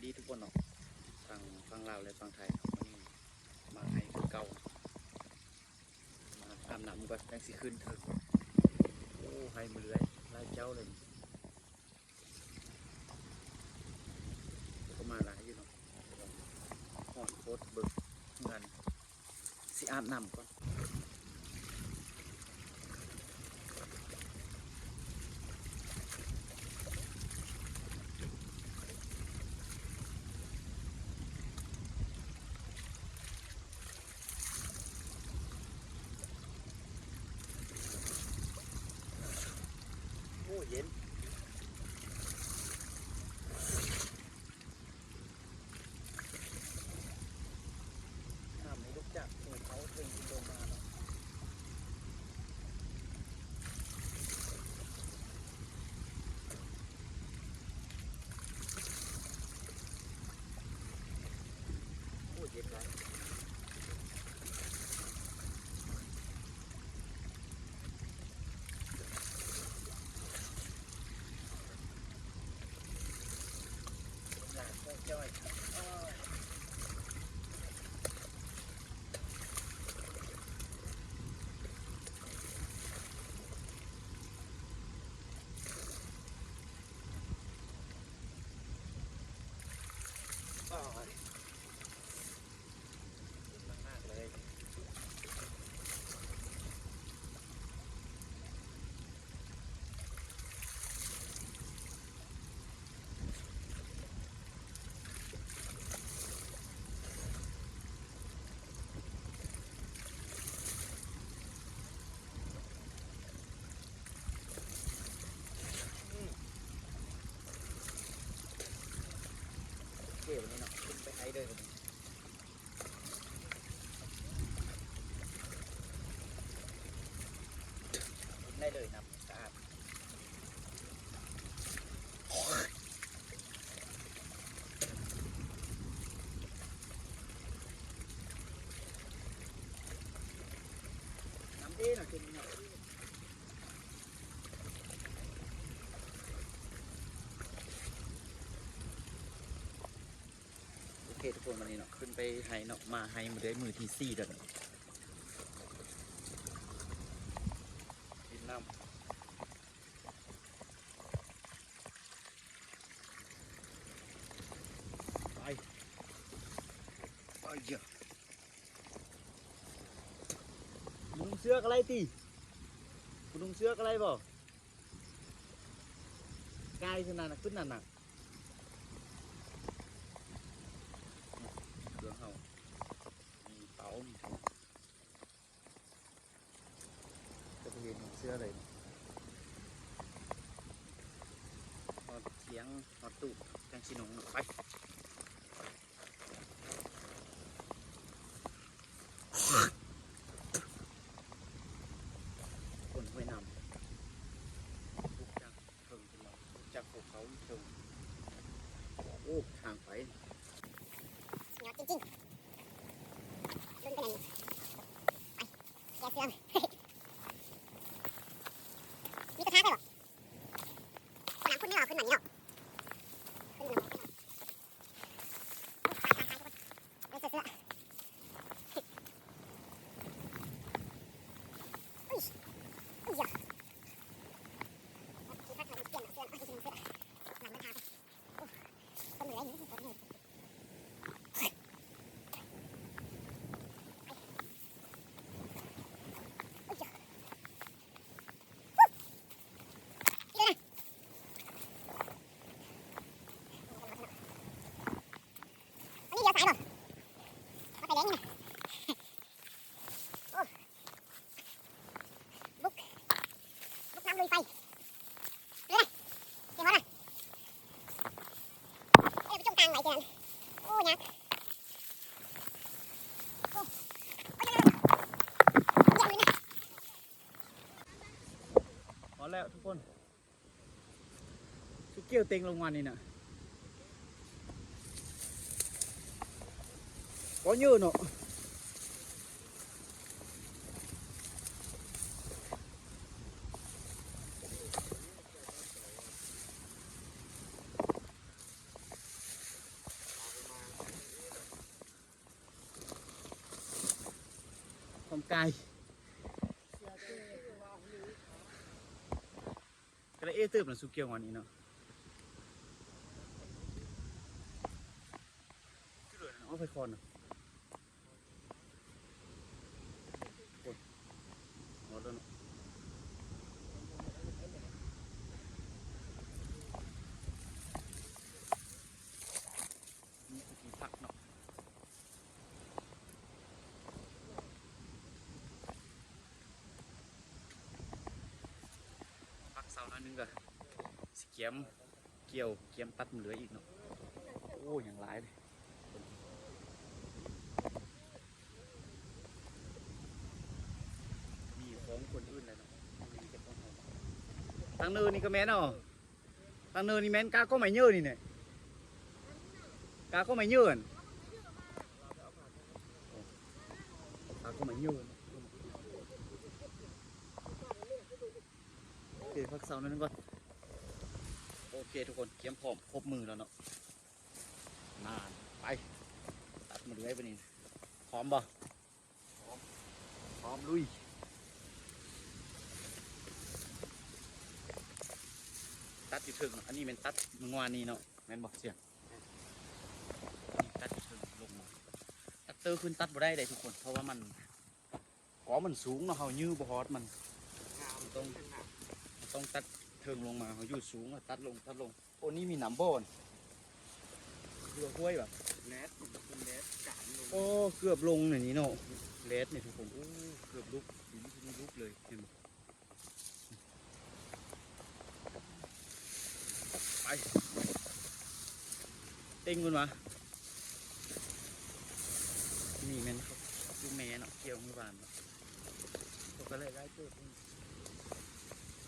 ທີ່ທຸກຄົນເນາະ ທັງຝັ່ງລາວ ແລະ ຝັ່ງໄທເນາະ ມື້ນີ້ມາໄຮ່ຄືເກົ່າ ມາອາບນ້ຳກ່ອນ ຈັ່ງຊິຂຶ້ນເທິງ. ໂອ້ ໄຮ່ມາເລື້ອຍ ຫຼາຍເຈົ້າເລີຍ ກໍມາຫຼາຍຢູ່ເນາະ ຮ້ອນໂພດ ເບິ່ງເຮືອນ ຊິອາບນ້ຳກ່ອນ. ໂອ້ ເຢັນ. ນ້ຳນີ້ລຸກຈາກພູເຂົາເທິງຂຶ້ນລົງມາເນາະ. ໂອ້ ເຢັນຫຼາຍ. ໂອເຄ ບາດນີ້ເນາະ ຂຶ້ນໄປໄຮ່ເລີຍບາດນີ້ ກິນໄດ້ເລີຍ ນ້ຳສະອາດ. ນ້ຳເດເນາະ ເປັນເນາະ. ໂອເຄທຸກຄົນ ວັນນີ້ເນາະ ຂຶ້ນໄປໄຮ່ເນາະ ມາໄຮ່ມື້ໃດມື້ທີສີ່ແລ້ວເນາະ ກິນນ້ຳ ໄປ ໄປເຈົ້າ. ບໍ່ນຸ່ງເສື້ອກໍໄດ້ຕິ ບໍ່ນຸ່ງເສື້ອກໍໄດ້ບໍ່? ກາຍຊະນັ້ນນະ ຂຶ້ນນັ້ນນະ ເຄື່ອງເຮົາ ມີເປົາ ມີຖົງ ຈະບໍ່ເຫັນນຸ່ງເສື້ອເລີຍ ຮອດຖຽງ ຮອດຕູບ ຈັ່ງຊິນຸ່ງ ໄປ. ຄົນຫ້ວຍນ້ຳ ລຸກຈາກເທິງຂຶ້ນມາ ລຸກຈາກພູເຂົາເທິງ. ໂອ້ ທາງໄປ ຍອດຈິງໆ ລຸ້ນໄປນັ້ນ ໄປ ແກ່ເຊື່ອ ມີກະທະໄດ້ບໍ່? ນ້ຳຂຸ້ນນີ້ເອົາຂຶ້ນມານີ້ເນາະ ຂຶ້ນມາ ອັນນີ້ລ້ຽວຊ້າຍບໍ່? ວ່າໄປແດງນີ້ນະ ໂອ້ ບຸກ ບຸກນ້ຳລຸຍໄຟ ເອີ ເຫັນບໍ່ນະ? ເອີ ໄປຈົມກາງໄວ້ຈັ່ງນັ້ນ ໂອ້ ຍາກ ໂອ້ ໂອ້ຍ ໂອ້ຍ ໂອ້ຍ ໂອ້ຍ ຮອດແລ້ວທຸກຄົນ. ສຸກກ້ຽວເຕັງລົງມານີ້ນະ ກໍເຍອະເນາະ. ໂ ກາຍ ກະລະເອເຕີບນະ ສຸກຽວງອນນີ້ເນາະ. ເອົາໄຟຄອນນະ ໂອ້ຍ ຮອດແລ້ວເນາະ. ມີທີ່ພັກເນາະ ພັກເຊົາໜ້ອຍໜຶ່ງກະຊິກຽມກ່ຽວ ກຽມຕັດມາເຫຼືອອີກເນາະ. ໂອ້ ຍັງຫຼາຍເດ ມີຂອງຄົນອື່ນແຫຼະເນາະ ມີແຕ່ຂອງເຮົາ. ທາງເນີນນີ້ກະແມ່ນເນາະ. ທາງເນີນນີ້ແມ່ນກາກໍໄມ້ເຍີນີ້ແຫຼະ ກາກໍໄມ້ເຍີ ກາກໍໄມ້ເຍີ. ໂອເຄ ພັກເຊົາໜ້ອຍໜຶ່ງກ່ອນ. ໂອເຄ ທຸກຄົນ ກຽມພ້ອມຄົບມືແລ້ວເນາະ. ນານ ໄປ ຕັດມາເລື້ອຍບາດນີ້ ພ້ອມບໍ່? ພ້ອມ ພ້ອມລຸຍ. ຕັດຢູ່ເທິງເນາະ ອັນນີ້ແມ່ນຕັດມື້ວານນີ້ເນາະ ແມ່ນບໍ່ສ່ຽງ? ອັນນີ້ຕັດຢູ່ເທິງລົງມາ ແທຣັກເຕີຂຶ້ນຕັດບໍ່ໄດ້ເດ້ທຸກຄົນ ເພາະວ່າມັນ ກໍມັນສູງເນາະ ເຮົາຍື້ບໍ່ຮອດມັນ ຕ້ອງ ຕ້ອງຕັດເທິງລົງມາ ເຮົາຢູ່ສູງ ຕັດລົງ ຕັດລົງ. ໂອ້ ນີ້ມີນ້ຳບໍ່? ເກືອບຫ້ວຍຫວາ? ແລດ ເປັນແລດການລົງ. ໂອ້ ເກືອບລົງໃນນີ້ເນາະ ແລດນີ້ທຸກຄົນ. ໂອ້ ເກືອບຫຼຸບ ດິນທີ່ນີ້ຫຼຸບເລີຍ ເຫັນບໍ່? ໄປ ເຕັງເພິ່ນວ່າ ນີ້ແມ່ນເຂົາຢູ່ແມ່ເນາະ ກ່ຽວມື້ວານເນາະ ເຂົາກະໄດ້ຫຼາຍເຕີບ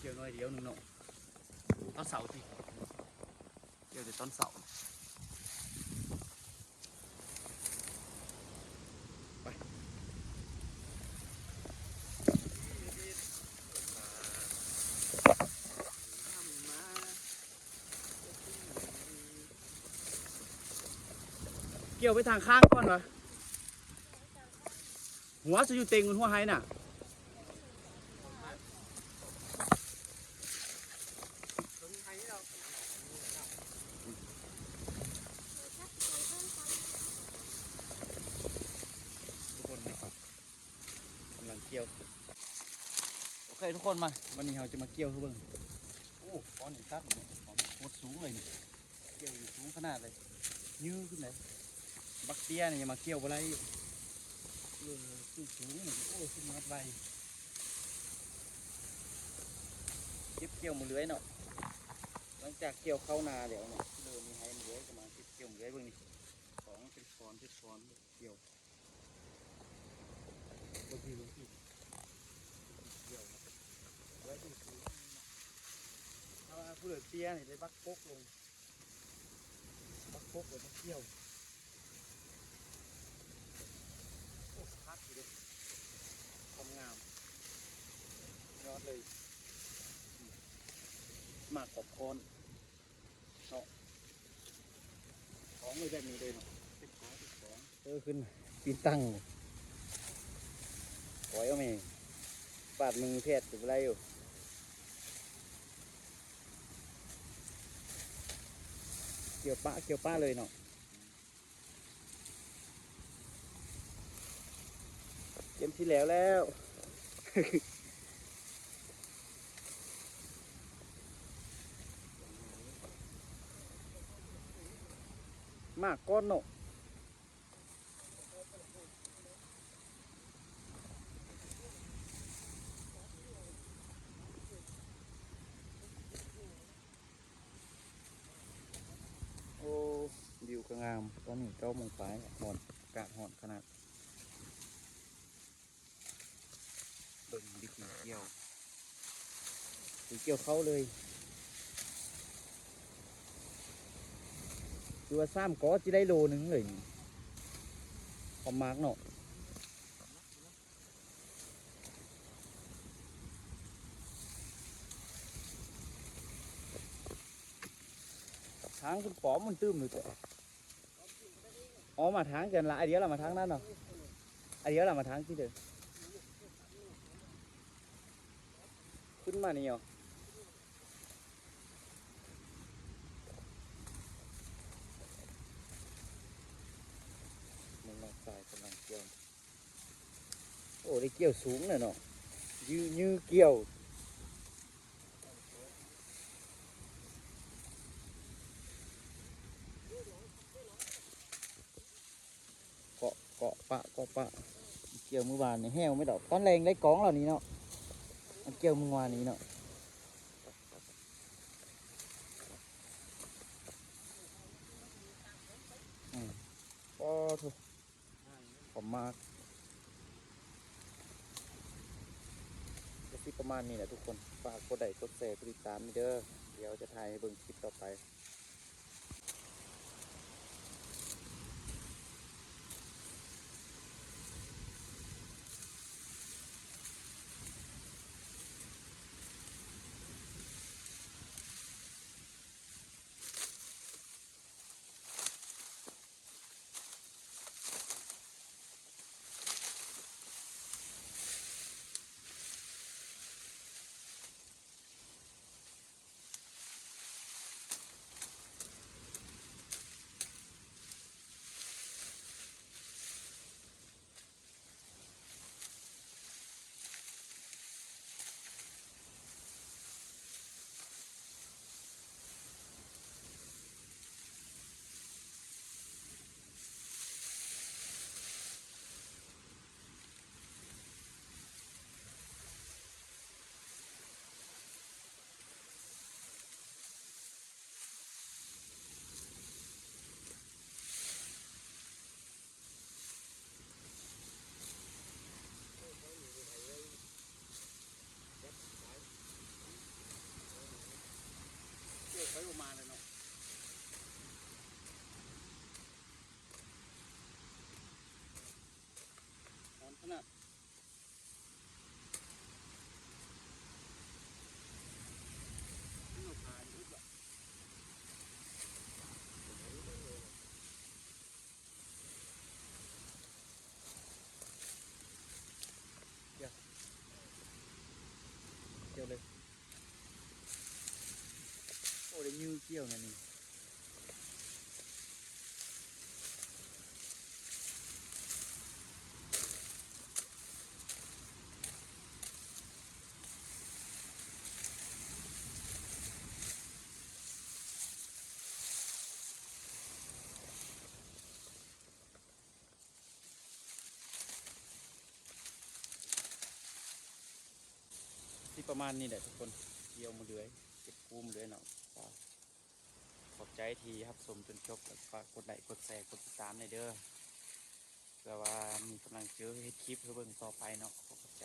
ກ່ຽວໜ້ອຍດຽວໜຶ່ງເນາະ. ຕອນເຊົ້າຕິ ກ່ຽວແຕ່ຕອນເຊົ້າ. ໄປ ກ່ຽວໄປທາງຂ້າງກ່ອນຫວາ? ຫົວຊິຢູ່ເຕັງ ຫົວໄຮ່ນະ. ທຸກຄົນນີ້ກຳລັງກ່ຽວ. ໂອເຄ ທຸກຄົນ ມາ ວັນນີ້ເຮົາຈະມາກ່ຽວໃຫ້ເບິ່ງ. ໂອ້ ກ້ອນນີ້ຕັດນີ້ ໂຄດສູງເລີຍນີ້. ກ່ຽວຢູ່ສູງຂະໜາດເລີຍ ຍື້ຂຶ້ນເລີຍ. ບັກເຕ້ຍນີ້ຍັງມາກ່ຽວບໍ່ໄດ້ ເອີ ສູງໆນີ້. ໂອ້ ຂຶ້ນຮອດໄວ. ເກັບກ່ຽວມາເລື້ອຍເນາະ ຫຼັງຈາກກ່ຽວເຂົ້ານາແລ້ວເນາະ ເລີ່ມມີໄຮ່ມາເລື້ອຍ ກະມາເກັບກ່ຽວມາເລື້ອຍ. ເບິ່ງນີ້ ສອງເປັນຄອນ ເປັນຄອນ ກ່ຽວ ເບິ່ງນີ້ ເບິ່ງນີ້ ກ່ຽວ ໄວ້ສູງໆ ຖ້າວ່າຜູ້ໃດເຕ້ຍນີ້ໄດ້ບັກປົກລົງ. ບັກປົກແລ້ວມາກ່ຽວ. ໂອ້ ຄັກຢູ່ເດ້ ຄວາມງາມ ຍອດເລີຍ. ໝາກຂອບຄ້ອນເນາະ ຂອງເລີຍແບບນີ້ເລີຍເນາະ ເປັນຂອງ ເປັນຂອງ. ເອີ ຂຶ້ນປີນຕັ້ງ ໂອ້ຍ ເອົາແມ່ ບາດມືແພດກະບໍ່ໄດ້ຢູ່. ກ່ຽວປະ ກ່ຽວປະເລີຍເນາະ. ເຕັມທີ່ແລ້ວແລ້ວ ໝາກກ້ອນເນາະ. ໂອ້ ວິວກະງາມ. ຕອນນີ້ເກົ້າໂມງປາຍ ຮ້ອນ ອາກາດຮ້ອນຂະໜາດ. ເບິ່ງວິທີກ່ຽວ ວິທີກ່ຽວເຂົ້າເລີຍ. ຄືວ່າສາມກໍຊິໄດ້ໂລໜຶ່ງເລີຍນີ້ ຄວາມໝາກເນາະ. ທາງຄຸນປ້ອມມັນຕື່ມຢູ່ແຕ່ ອໍ ມາທາງກັນລະ ອາດຽວລະມາທາງນັ້ນເນາະ ອາດຽວລະມາທາງທີ່ເດີ. ມານີ້ເນາະ ມັນລອດຊາຍກຳລັງກ່ຽວ ໂອ້ ໄດ້ກ່ຽວສູງແລ້ວເນາະ ຍື ຍືກ່ຽວ ເກາະ ເກາະປະ ເກາະປະ ກ່ຽວມື້ວານນີ້ແຫ້ວໄມ່ດອກ ຕອນແລງໄດ້ກອງແລ້ວນີ້ເນາະ ມັນກ່ຽວມື້ວານນີ້ເນາະ ອືມ ປາໂທ້ ປະມານ ກະຊິປະມານນີ້ແຫຼະທຸກຄົນ ຝາກກົດໄລ້ ກົດແຊ ກົດຕິດຕາມແດ່ເດີ ດຽວຈະຖ່າຍໃຫ້ເບິ່ງຄລິບຕໍ່ໄປ. ກ່ຽວເລີຍ ໂອ້ ໄດ້ຍືກ່ຽວແນວນີ້. ຊິປະມານນີ້ແຫຼະທຸກຄົນ ກ່ຽວມາເລື້ອຍ ເກັບກູ້ມາເລື້ອຍເນາະ. ຂອບໃຈທີ່ຮັບຊົມຈົນຈົບ ແລ້ວກໍກົດໄລ້ ກົດແຊ ກົດຕິດຕາມແດ່ເດີ ເພື່ອວ່າມີກຳລັງໃຈເຮັດຄລິບໃຫ້ເບິ່ງຕໍ່ໄປເນາະ. ຂໍຂອບໃຈ.